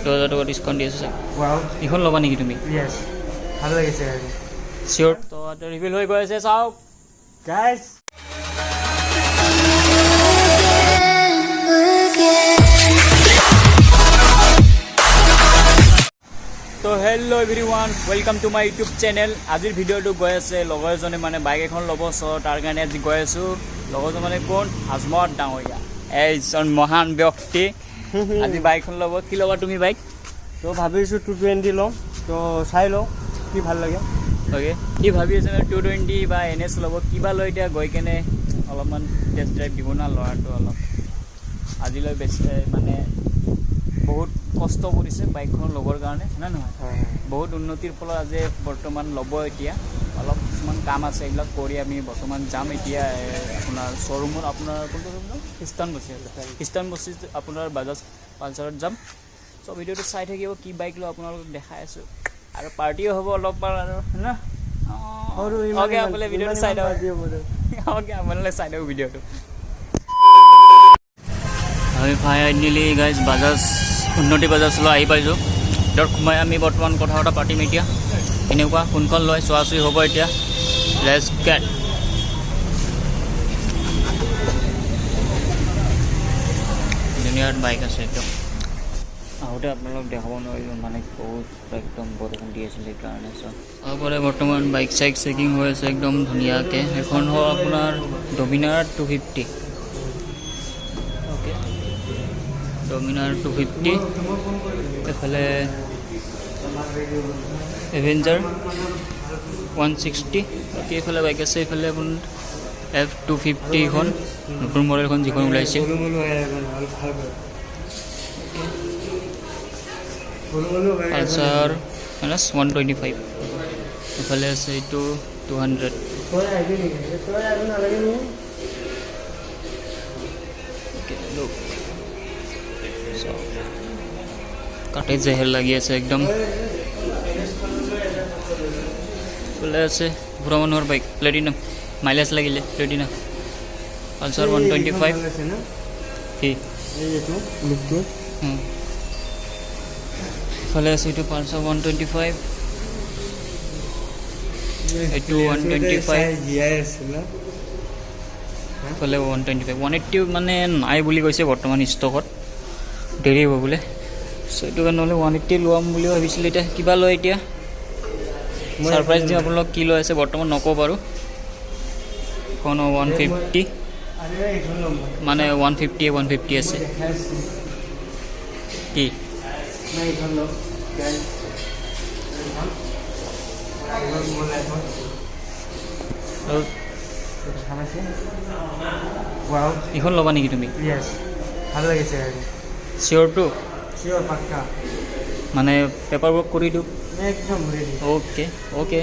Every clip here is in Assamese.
2000 টকা ডিছকাউণ্ট দি আছে চাগে। ৱাও। এইখন ল'বা নেকি তুমি? য়েছ, ভাল লাগিছে গাড়ী। চিয়'ৰ? তো ৰিভিল হৈ গৈ আছে, চাওক। গাইজ। তো hello everyone, welcome to my YouTube channel. আজিৰ ভিডিঅ'টো গৈ আছে লগৰ এজনে মানে বাইক এখন ল'ব, চ' তাৰ কাৰণে আজি গৈ আছোঁ। লগৰজন মানে কোন? আজমত ডাঙৰীয়া, এইজন মহান ব্যক্তি। আজি বাইকখন ল'ব। কি ল'বা তুমি বাইক? তো ভাবিছোঁ 220 ল'ম, তো চাই লওঁ কি ভাল লাগে। অ'কে, কি ভাবি আছে মানে 220 বা এন এছ ল'ব, কিবা লৈ এতিয়া গৈ কেনে অলপমান টেষ্ট ড্ৰাইভ দিব না ল'ৰাটো। অলপ আজিলৈ বেছি মানে বহুত কষ্ট কৰিছে বাইকখন ল'বৰ কাৰণে, হয় নে নহয়? বহুত উন্নতিৰ ফলত আজি বৰ্তমান ল'ব। এতিয়া অলপ কিছুমান কাম আছে, এইবিলাক কৰি আমি বৰ্তমান যাম এতিয়া আপোনাৰ শ্ব'ৰুমত। আপোনাৰ কোনটো শ্ব'ৰুম? খ্ৰীষ্টান বস্তি আছে, খ্ৰীষ্টান বস্তিত আপোনাৰ বাজাজ পালচাৰত যাম। চ' ভিডিঅ'টো চাই থাকিব, কি বাইক লওঁ আপোনালোকক দেখাই আছোঁ আৰু পাৰ্টিও হ'ব অলপমান আৰু না। অ'কে, আপোনালোকে ভিডিঅ'টো চাই থাকক। অ'কে, আপোনালোকে চাই থাকক ভিডিঅ'টো। আমি ফাইনেলি গাইজ বাজাজ, উন্নতি বাজাজলৈ আহি পাইছোঁ। ভিতৰত সোমাই আমি বৰ্তমান কথা বতৰা পাতিম এতিয়া, কেনেকুৱা কোনখন লয় চোৱা চুই হ'ব এতিয়া। Let's gate. ধুনীয়া বাইক আছে একদম। আহোঁতে আপোনালোক দেখাব নোৱাৰিলোঁ, মানে বহুত একদম বৰষুণ দি আছিল সেইকাৰণে। চাব পাৰে বৰ্তমান বাইক চাইক চেকিং হৈ আছে একদম ধুনীয়াকৈ। সেইখন হ'ল আপোনাৰ Dominar 250। Okay, Dominar 250। এইফালে এভেঞ্জাৰ 160। বাকী এইফালে বাইক আছে। এইফালে আপোনাৰ এফ 250খন, নতুন মডেলখন যিখন ওলাইছিল। Pulsar N S 125। এইফালে আছে এইটো 200। অ'কে, লুক কাটে জেহেল লাগি আছে একদম। এইফালে আছে বুঢ়া মানুহৰ বাইক প্লেটিনা, মাইলেজ লাগিলে প্লেটিনা। পালচাৰ 125 কি। ইফালে আছে এইটো পালচাৰ 125, এইটো 125। ইফালে 125, 180 মানে নাই বুলি কৈছে বৰ্তমান ষ্টকত, দেৰি হ'ব বোলে। চ' এইটো কাৰণে নহ'লে 180 লোৱাম বুলি ভাবিছিলোঁ। এতিয়া কিবা লয়, এতিয়া ছাৰপ্ৰাইজ দিম আপোনালোক। কি লৈ আছে বৰ্তমান নকওঁ বাৰু। এখন 150, মানে 150, 150 আছে কি। আৰু এইখন ল'বা নেকি তুমি? য়েছ, ভাল লাগিছে গাড়ী। চিয়'ৰটো? চিয়'ৰ, পাক্কা। মানে পেপাৰ ৱৰ্ক কৰি দিওঁ? একদম ৰেডি। অ'কে অ'কে,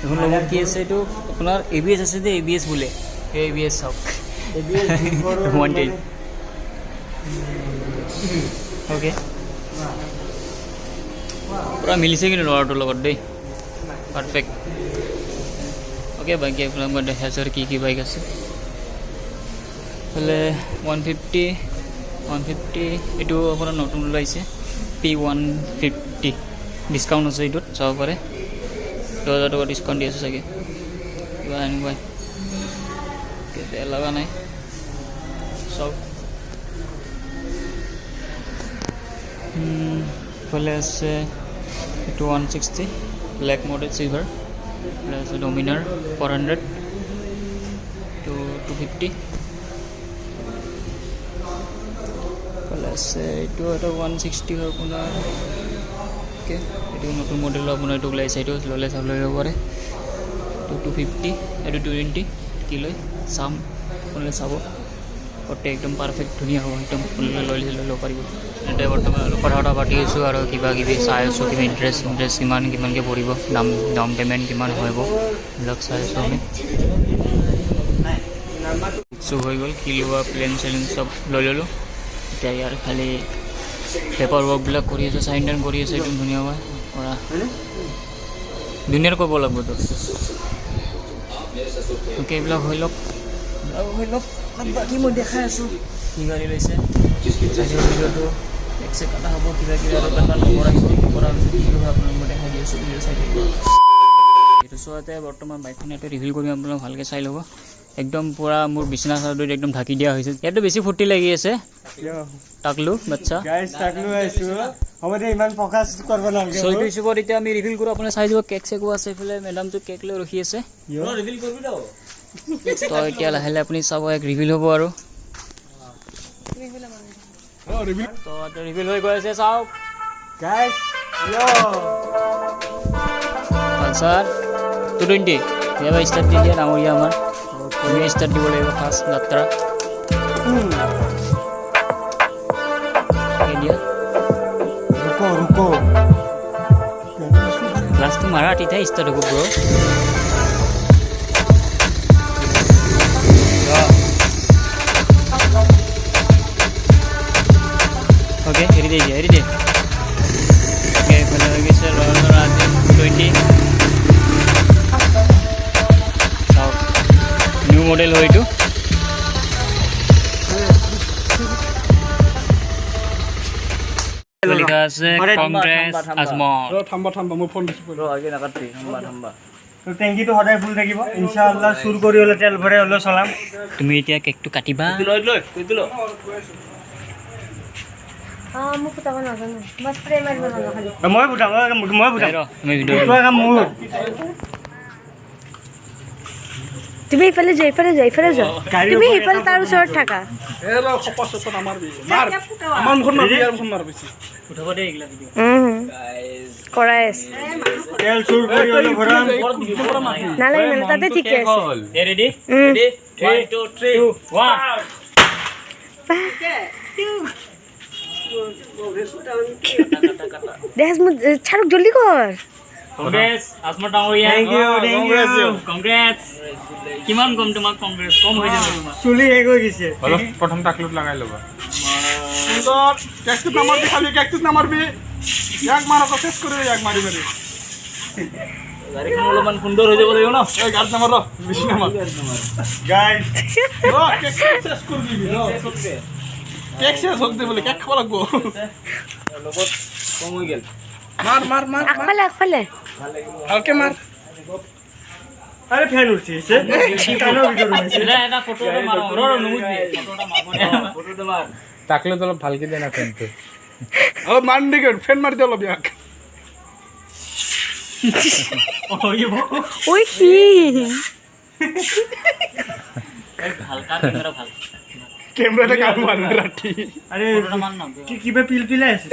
এইখন ল'ব। কি আছে এইটো আপোনাৰ? এ বি এছ আছে দেই, এ বি এছ বোলে, এ বি এছ চাওক। 110। অ'কে, পূৰা মিলিছে কিন্তু ল'ৰাটোৰ লগত দেই, পাৰফেক্ট। অ'কে, বাকী আপোনাক মই দেখাইছোঁ আৰু কি কি বাইক আছে। এইফালে 150, 150 এইটো আপোনাৰ নতুন ওলাইছে পি 150। ডিছকাউণ্ট আছে এইটোত, চাব পাৰে। 2000 টকা ডিছকাউণ্ট দি আছে চাগে, কিবা এনেকুৱাই। বেয়া লগা নাই, চাওক। ইফালে আছে এইটো 160, ব্লেক মডেল চিলভাৰ। এইফালে আছে ডমিনাৰ 400, এইটো 250। ইফালে আছে এইটো এটা 160 হয় আপোনাৰ। অ'কে, এইটো নতুন মডেলৰ আপোনাৰ এইটো ওলাইছে, এইটো ল'লে চাব লৈ ল'ব পাৰে। এইটো 250, এইটো 220। কি লৈ চাম আপোনালোকে চাব, গোটেই একদম পাৰফেক্ট ধুনীয়া হ'ব একদম। আপোনালোকে লৈ লৈ ল'ব পাৰিব। এতিয়া বৰ্তমান কথা কথা পাতি আছোঁ আৰু কিবা কিবি চাই আছোঁ, কিবা ইণ্টাৰেষ্ট ইণ্টাৰেষ্ট কিমান কিমানকৈ পৰিব, দাম ডাউন পে'মেণ্ট কিমান হ'ব, এইবিলাক চাই আছোঁ আমি। চব হৈ গ'ল, কি লোৱা প্লেন চেলেন চব লৈ ল'লোঁ। এতিয়া ইয়াৰ খালি পেপাৰ ৱৰ্কবিলাক কৰি আছে, চাইন টাইন কৰি আছে একদম ধুনীয়াকৈ কৰা। ধুনীয়াকৈ কৰিব লাগিবতো। অ'কে, এইবিলাক হৈ লওক, হৈ লওক। বাকী মই দেখাই আছোঁ কি গাড়ী লৈছে, ভিডিঅ'টো। কেক চেক কটা হ'ব, কিবা কিবি আৰু অলপমান কৰা হৈছে, কি কৰা হৈছে, কি হয় আপোনালোক মই দেখাই দি আছোঁ, ভিডিঅ' চাই থাকিব। এইটো চোৱাতে বৰ্তমান বাইকখন ইয়াতে ৰিভিল কৰিম, আপোনালোক ভালকৈ চাই ল'ব। একদম পূৰা মোৰ বিচনা চাদৰত একদম ঢাকি দিয়া হৈছে। ইয়াতে বেছি ফূৰ্তি লাগি আছে। টাকলু বাচ্চা। গাইজ, টাকলু আহিছো। হ'ব দে, ইমান প্ৰকাশ কৰিব নালাগে। চ' এইটো হিচাপত এতিয়া আমি ৰিভিল কৰোঁ, আপুনি চাই যাব। কেক চেকো আছে, এইফালে মেডামটো কেক লৈ ৰখি আছে। তো এতিয়া লাহে লাহে আপুনি চাব, এক ৰিভিল হ'ব আৰু। তো ৰিভিল হৈ গৈ আছে, চাওক। গাইজ। পালচাৰ 220 এবাৰ ষ্টাৰ্ট দি দিয়া ডাঙৰীয়া আমাৰ। তুমি ষ্টাৰ্ট দিব লাগিব ফাৰ্ষ্ট যাত্ৰা দিয়া। ৰুকো ৰুকো। ক্লাছটো মাৰা, তেতিয়াই ষ্টাৰ্ট হ'ব ব্ৰ। অ'কে, এৰি দে, এৰি দে। অ'কে, এইফালে হৈ গৈছে ল'ৰা ল'ৰা আজি 220। চাওক, নিউ মডেল হয় এইটো। লিখা আছে কংগ্ৰেছ আজমল। থাম্বা থাম্বা, মই ফোন দিছোঁ। তো টেংকিটো সদায় ফুল থাকিব ইনশাআল্লাহ। চুৰ কৰি হ'লে, তেল ভৰাই হ'লেও চলাম। তুমি এতিয়া কেকটো কাটিবা। মোক ফুটাব নাজানো, মই স্প্ৰে মাৰিব জানো খালি। মই ফুটাম, মই ফুটাম। ৰ, তুমি ভিডিঅ' ফুটোৱা কাম মোৰ। তুমি ইফালে যোৱা, ইফালে যোৱা, ইফালে যোৱা। গাড়ীৰ তুমি ওপৰত সিফালে এটা তাৰ ওচৰত থাকা। এ ৰ, খপা চপা নামাৰবি, মাৰ আমাৰ মুখত মাৰবি, ইয়াৰ মুখত মাৰ বেছি। উঠাব দেই এইগিলা ভিডিঅ'। কৰাই আছে। তেল চুৰ কৰি হ'লেও ভৰাম। নালাগে নালাগে, তাতে ঠিকে আছে। Ready ready, 3 2 3 1। দেখ মোৰ ছাৰক, জল্দি কৰ। কংগ্ৰেছ আজমত ডাঙৰীয়া। Thank you, thank you. Congress. কিমান কম তোমাক কংগ্ৰেছ, কম হৈ যাব তোমাৰ। চুলি শেষ হৈ গৈছে। অলপ প্ৰথম টাকলুত লগাই ল'বা। সুন্দৰ। কেকটোত নামাৰবি, খালি কেকটোত নামাৰবি। ইয়াক মাৰ আকৌ, চেচ কৰিবি ইয়াক মাৰি মাৰি। গাড়ীখন অলপমান সুন্দৰ হৈ যাব লাগিব ন। এই গাড়ীত নামাৰ, ৰ, বেছি নামাৰ। গাইজ। ৰ, কেক চেচ কৰি দিবি, ৰ। কেক চেচ হওক দে বোলে, কেক খাব লাগব। লগত কম হৈ গ'ল। মাৰ মাৰ মাৰ। আগফালে আগফালে। ভালকে মাৰ। আৰে, ফেন উঠছে, ফেনৰ ভিতৰত সোমাইছে। এটা ফটো এটা মাৰো, ৰ ৰ, নুমুজবি, ফটো এটা মাৰো, ফটো এটা মাৰ। টাকলুত অলপ ভালকে দে না ফেনটো। অলপ মাৰ নেকি, ফেন মাৰি দে অলপ ইয়াক। ঐ সি হালকা কেমেৰা ভাল। কেমেৰাটা কাম মাৰ ৰাতি। আৰে, ফটো এটা মাৰ না। কি কিবা পিল পিলাই আছে।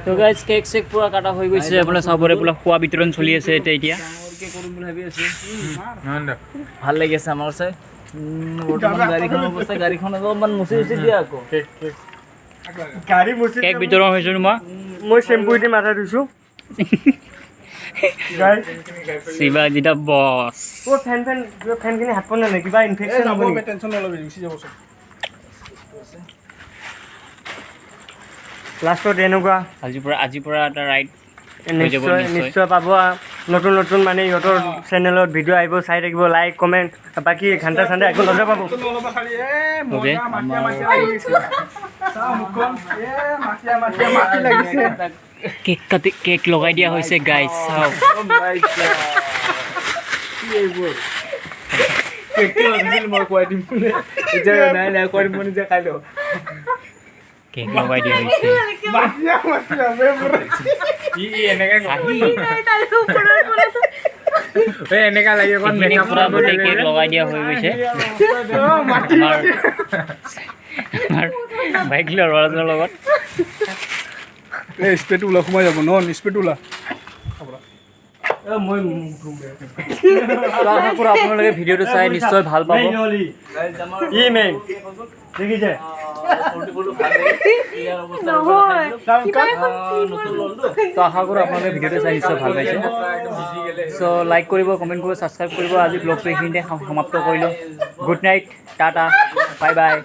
তো গাইজ, কেক চেক পুৰা কাটা হৈ গৈছে, আপোনাৰ চাবৰে পুৰা খোৱা বিতৰণ চলি আছে এতিয়া। এতিয়া নহয় দে। ভাল লাগি আছে আমাৰ চাই। বৰ্তমান গাড়ীখনৰ অৱস্থা, গাড়ীখন অলপমান মুচি মুচি দিয়া আকৌ। কেক কেক গাড়ী মুচি। কেক বিতৰণ হৈছে তোমাৰ। মই চেম্পু দি মাথা ধুইছো গাইজ। শিৱাজী দা বছ। অ, ফেন ফেন কিবা ফেনখিনি হাত পোৱা নাই, কিবা ইনফেকশ্যন যাব হ'ব নেকি? টেনশ্যন নল'বি, গুচি যাব চব। লাষ্টত এনেকুৱা। আজিৰ পৰা এটা ৰাইড হৈ যাব। নিশ্চয়। নিশ্চয়। নিশ্চয় পাব। নতুন নতুন মানে ইহঁতৰ চেনেলত ভিডিঅ' আহিব, চাই থাকিব, লাইক কমেণ্ট, বাকী ঘণ্টা চাণ্টা একো নজপাব। নল'বা খালি। এ Okay. মজা, মাটিয়া মাটিয়া লাগি গৈছে। চা মুখখন, এ মাটিয়া মাটিয়া মাটি লাগিছে। কেক কাটি কেক লগাই দিয়া হৈছে গাইজ, চাওক। মই খুৱাই দিম বোলে এতিয়া, নাই নাই, খুৱাই দিম নিজে খাই লওঁ। কেক লগাই দিয়া হৈছে। মাটিয়া মাটিয়া বে পুৰা। ই এনেকে এই এনেকা লাগে অকণ এইখিনি মেকআপ পুৰা গোটেই কেক লগাই দিয়া হৈ গৈছে আমাৰ বাইক ল'ৰাজনৰ লগত। এই স্প্ৰেটো ওলা, সোমাই যাব ন, স্প্ৰেটো ওলা। মই তো আশা কৰোঁ আপোনালোকে ভিডিঅ'টো চাই নিশ্চয় ভাল পাব। ই মেইন দেখিছে। নহয়, কিবা এখন। তো আশা কৰোঁ আপোনালোকে ভিডিঅ'টো চাই নিশ্চয় ভাল পাইছে। চ' লাইক কৰিব, কমেণ্ট কৰিব, ছাবস্ক্ৰাইব কৰিব। আজি ব্লগটো এইখিনিতে সমাপ্ত কৰিলোঁ। Good night, tata, bye bye.